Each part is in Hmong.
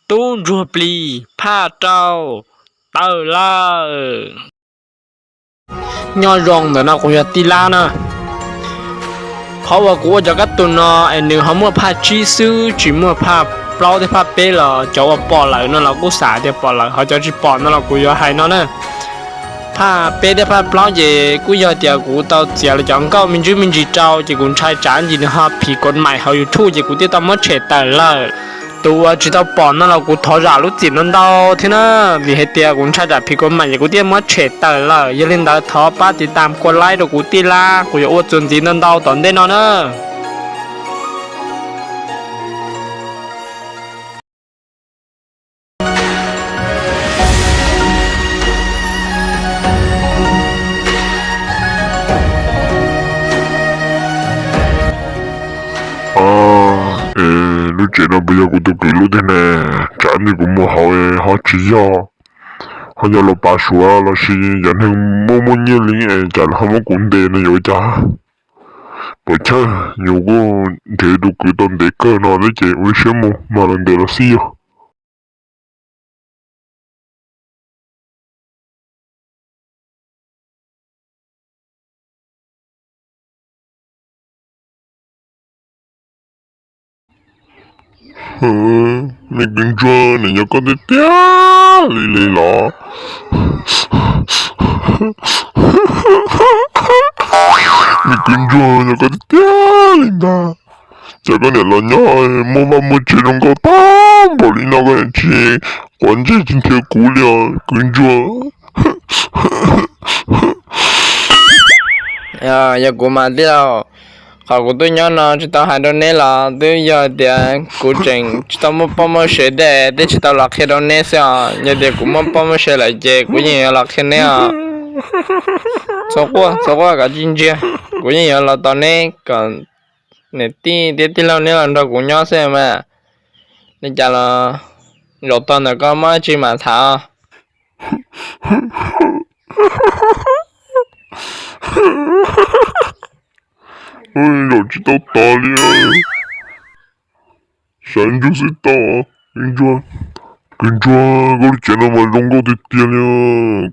Tub ntsuag plis phaj rau tawm lawm. Nyob zoo ntawm no kuv yog Tij Lab na. Qhov uas kuv ua cov kab tus no es nws ho muaj phaj tsib xwb tsis muaj phaj plaub thiab phaj peb los cov uas pom lawm no los kuj xav tias pom lawm, ho cov tsis pom no los kuv yuav hais no na. Phaj peb thiab phaj plaub ces kuj yog tias kuv tau txiav lawv cov nkauj me ntsis me ntsis rau ces kuv ntshai tsam ntsis nws ho phim kov maim hauv YouTube ces kuv thiaj tau muab tshem tawm lawm. Tus uas tsis tau pom no los kuv thov zam lub txim ntau ntau thiab na, vim hais tias kuv ntshai tsam phim kov maim ces kuv thiaj muab tshem tawm lawm. Yog li ntawd thov pab tiv tas kua laib rau kuv Tij Lab, kuv yuav ua txuas ntxiv ntau ntau tom ntej no na. Lub tsev no puas yog kuv tus kwv lub tiag ne? Tsam ntsis kuv mus hauv ho tsis yog, ho yog los pav suav los sis yog neeg muaj muaj nyiaj li es tsam ho muab kuv ntes no yuav ua cas? Puas chawj, yus kuj nrhiav tus kwv tau ntev kawg no thiab ces ua siab mus mas los ntes los xij yog. Me kwv Ntsuag, nim no koj tiag tiag li li los? Me kwv Ntsuag, yog koj tiag tiag li ntag, cas koj niam los nyob muaj vaj muaj tsev zoo nkauj tag npaum li no koj niam tsis quav ntsej tsis nrhiav kuv li os kwv Ntsuag? Yog kuv mas tij laug, qhov kuv tuaj nyob no tsis tau hais rau neb los twb yog tias kuv tseem tsis tau muaj poj muaj sev tej, twb tsis tau los qhia rau neb xwb os. Yog tias kuv muaj poj muaj sev lawm ces kuv yeej yuav los qhia neb os. Txhob quaj, txhob quaj, koj tsis ntsia, kuv yeej yuav los tos neb kom niam tij thiab tij laug neb los nrog kuv nyob xwb mas. Li cas los zaum tag ntawm koj muaj dab tsi mam tham. Zaum tsis tau tos li, sawv ntsug xwb tau. Kwv Ntsuag, kwv Ntsuag, koj lub tsev no mas zoo nkauj tiag tiag li.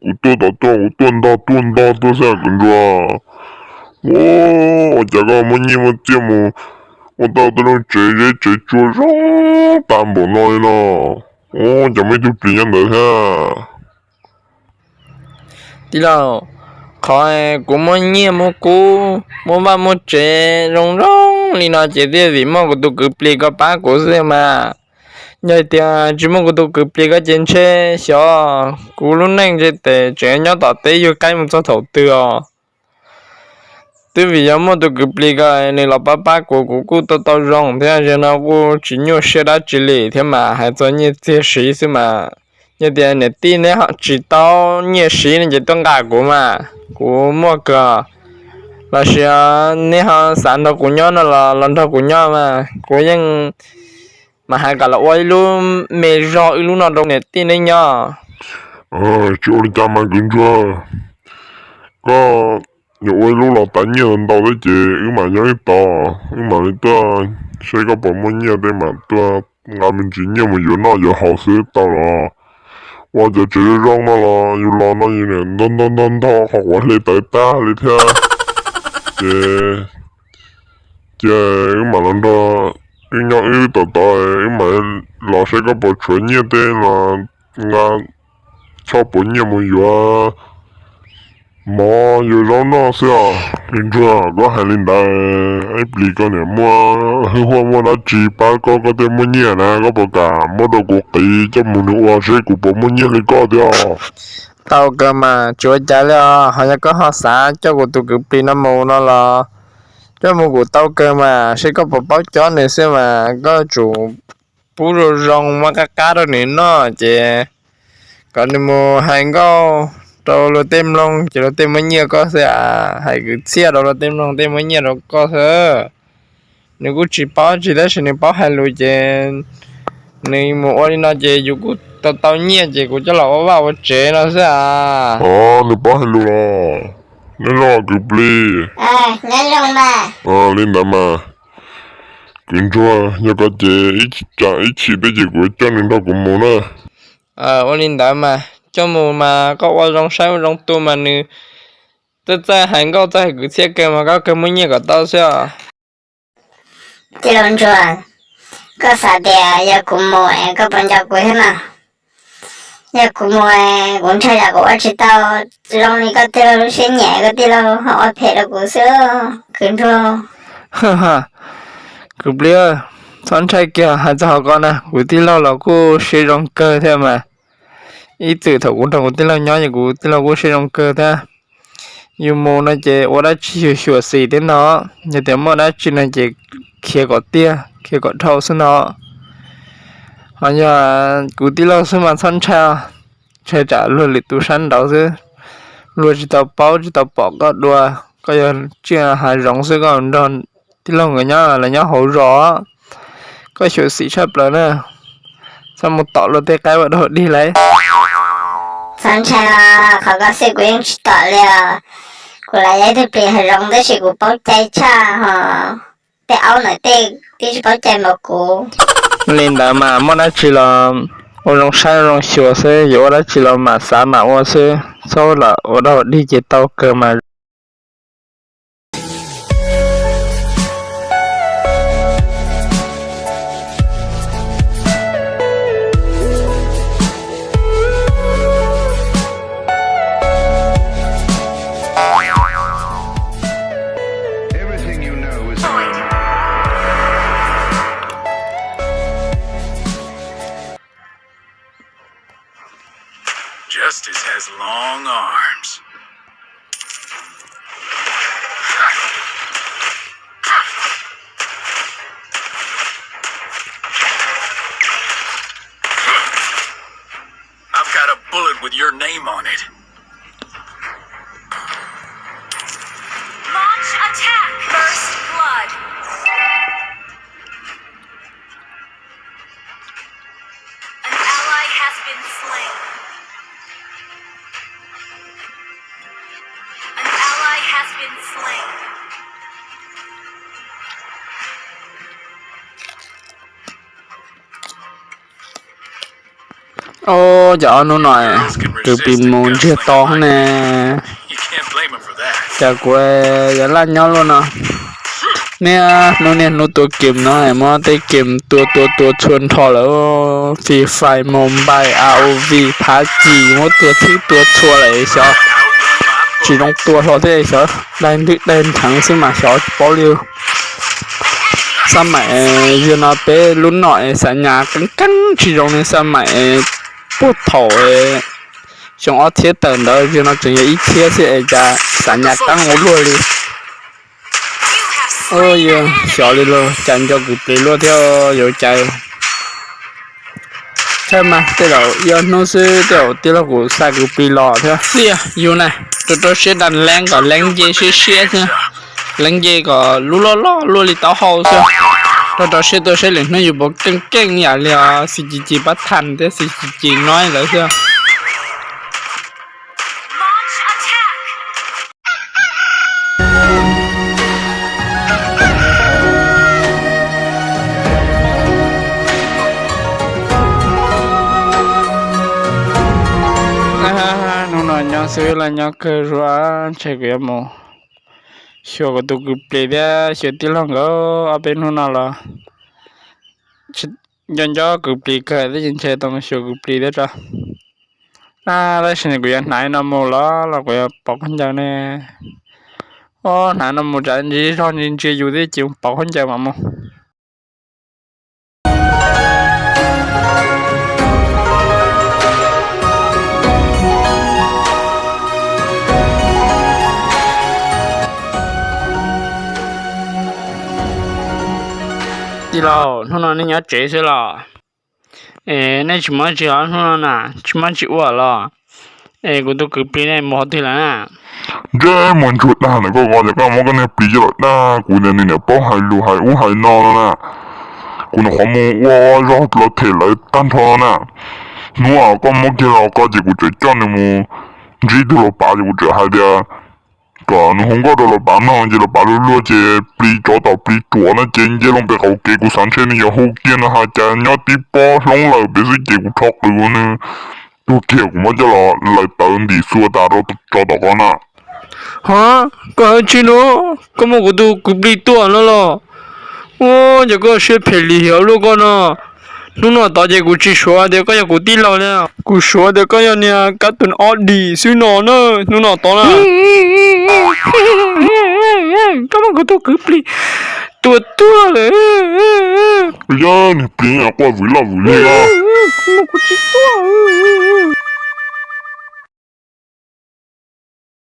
Kuv tuaj tom tuaj, kuv tuaj ntog tuaj ntog tuaj xwb kwv Ntsuag. Ua cas koj muaj nyiaj muaj txiaj mus ua tau tej lub tsev zeb tsev tsua zoo tag npaum no li no? Ua cas muaj ib tug plis nyob ntawd thiab? Tij laug, qhov kuv muaj nyiaj muaj kub muaj vaj muaj tsev zoo zoo li no ces twb vim muaj kuv tus kwv plis ko pab kuv xwb mas. Yog tias tsis muaj kuv tus kwv plis ko ces ntshe xyov kuv lub neej ntshe tes tseem nyob tom teb yug qaib mus txog thaum twg os. Twb vim yog muaj tus kwv plis ko nws los pab pab kuv, kuv kuj tau tau zoo thiab, zaum no kuj tsis nyuaj siab dab tsi li thiab mas, hais txog nyiaj txiag siv xwb mas. Yog tias niam tij neb ho tsis tau nyiaj siv no ces tuaj nqa kuv mas, kuv muaj kawg. Los sis neb ho xav nrog kuv nyob no los los nrog kuv nyob mas, kuv yeej mas hais kom los ua ib lub me zog ib lub no rau niam tij neb nyob. Tsis ua li cas mas kwv Ntsuag, koj yuav ua ib lub los tas nyiaj ntau thiab ces wb mam nyob wb tod, wb mam li tuaj saib koj puas muaj nyiaj tej mam tuaj nqa me ntsis nyiaj mus yuav noj yuav haus xwb tau los? Ua cov tsev zoo zoo no los yus los no yus niam ntog ntog ntog ntog qhov quav hle tawv tag li thiab. Ces cia wb mam los nrog wb nyob wb tom tod, wb mam los saib koj puas tshuav nyiaj tej los nqa choj puav nyiaj mus yuav mov yuav zaub noj xwb os. Kwv Ntsuag, koj hais li ntawd ib plis koj niam muaj hwj huam muaj dab tsi pab koj, koj thiaj muaj nyiaj na, koj puas kam muab rau kuv qiv coj mus nws ua seb kuv puas muaj nyiaj li koj thiab? Tau kawg mas, tsis ua cas li os. Ho yog koj ho xav coj kuv tus kwv plis no mus no los coj mus kuv tau kawg mas, seb koj puas paub cob nws xwb mas, koj tsum pub zoo zoo muab qab qab rau nws noj ces kom nws mus hais nkauj rau luag tej mloog ces luag tej muab nyiaj koj xwb as, hais kwv txhiaj rau luag tej mloog tej muab nyiaj rau koj xwb. Nws kuj tsis paub tsi tab sis nws paub hais lus ces nws mus ua li no ces yus kuj tau tau nyiaj ces kuv coj los ua vaj ua tsev no xwb as. Nws paub hais lus los? Nyob zoo kwv plis. Li ntawd mas. Kwv Ntsuag, yog koj ces ib tsam ib chim peb ces kuv coj nws nrog kuv mus na. Ua li ntawd mas coj mus mas koj ua zoo saib ua zoo tu mas nws txawj txawj hais nkauj txawj hais kwv txhiaj kawg mas koj kawg muab nyiaj kom tau xwb os. Tij laug Ntsuag, koj xav tias yog kuv mus es koj puas nco kuv thiab na? Yog kuv mus es kuv ntshai tsam kuv ua tsis tau zoo li koj tij laug lub siab nyiam, koj tij laug ho ua phem rau kuv xwb, kwv Ntsuag. Kwv Plig, txhob ntshai kiag, hais txog hauv ko na, kuv tij laug los kuj siab zoo kawg thiab mas. Ib txwm thaum kuv nrog kuv tij laug nyob ces kuv tij laug kuj siab zoo kawg thiab. Yus mus no ces ua dab tsi xyuam xim thiab no, yog tias muaj dab tsi no ces khiav kom tiag khiav kom dhau xwb no. Ho yog kuv tij laug xwb mas txhob ntshai, ntshai tsam luag lwm tus sab nraud xwb. Luag tsis tau paub tsis tau pom koj dua, koj yog tsiaj hav zoov xwb, koj nrog tij laug nkawd nyob los nyob hauv zos, koj xyuam xim tshaj plaws na. Txhob mus tom luag tej qaib ua dog dig lauj. Txhob ntshai os, qhov ko xwb kuv yeej tsis tom li os. Kuv lam yog ib tug plis hav zoov tab sis kuv paub cai tshaj ho tej aub ntawm tej twb tsis paub cai npaum kuv. Li ntawd mas muaj dab tsi los ua zoo saib ua zoo xyuas xwb, yuav ua dab tsi los mam xav mam ua xwb, txhob lam ua dog dig ces tau kawg mas. Justice has long arms. I've got a bullet with your name on it. Launch attack! First blood. An ally has been slain. An ally has been slain. Ua cas ob hnub no kwv plis mus ntsiag to ne? Cas kuv yuav laj nyob luaj no? Niaj hnub niaj hnub tua game no muab tej game tua tua tua txhua nrho lawm. Free Fire, Mobile, R O V, P U B G muab tua txhib tua txhua lawm xyov. Tsis zoo tua hlo thiab xyov, dai ntwg dai ntheev xwb mas xyov tsis paub li. Xab maim yog no peb lub nom xav nyas qeeb qeeb tsis zoo li xab maim puag thaum xyoo ob txhiab tawm ntawd, yog no tseem yog ib txhiab xwb es cas xav nyas qeeb ua luaj li. Xyov li los cas nco kwv plis luaj thiab yuav cas. Thawj mas tej zaum ib ob hnub xwb tej zaum tij laug kuv xa kwv plis los thiab xwb yus na. Rau rau siab daj leeb kom leeb nce siab siab xwb, leeb nce kom lub loj loj luaj li taub hau xwb. Rau rau siab tuaj saib lwm hnub yus puas keej keej yam li os xi ci ci pab thas thiab xi ci ci no lawm xwb. Hnub no nyob xwb los nyob kawg zuag, ntshe kuv yuav mus xyuas kuv tus kwv plis thiab xyuas tij laug nkawd ob peb hnub no los nco nco kwv plis kawg thiab ces ntshe tau mus xyuas kwv plis thiab tso. Tab sis kuv yuav hnav no mus los los kuv yuav pov khaub ncaws ne. Hnav no mus tsam ntsis zog ntsia yus thiab ces pov khaub ncaws mam mus. Tij laug, hnub no nej nyob tsev xwb los? Es nej tsis muaj tsis hnub no na, tsis muaj tsis ua los? Es kuv tus kwv plis ne mus qhov twg lawm na? Ntsej muag ntsuag dag ntawm koj ko ces koj muab koj niag plis coj los dag kuv tias nws niam paub hais lus hais ub hais no no na. Kuv nyuam qhuav mus ua zog los them lawv tag nrho no na. Hnub koj muab kiag los ko ces kuv tseem coj nws mus ntsib ib tug laus pav ces kuv tseem hais tias Kom nws hu nkauj rau lawv pav mloog ces lawv pav luag luag ces plis tsov tom plis ruam no ces nce loo pem qaum kev, kuv xav ntshe nws yuav hu kiag no, ho cas nyob tib pob hloov lawm pem xwb ces kuv rho qws ua nws tuag kiag, kuv muab coj los laws tawv ntim xua tas rau tsov tom qab na. Ha, koj hais tsi no? Koj muab kuv tus kwv plis tua no los? Ua cas koj siab phem lim hiam luaj koj no. Hnub no tod ces kuv tsis suav tias koj yog kuv tij laug li, kuv suav tias koj yog niag kab tus ob dim xwb no na. Hnub no tod na, koj muab kuv tus kwv plis tua tuag lawm. Yog niag plis quaj vwm loj vwm lig los, kuv tsis tuaj.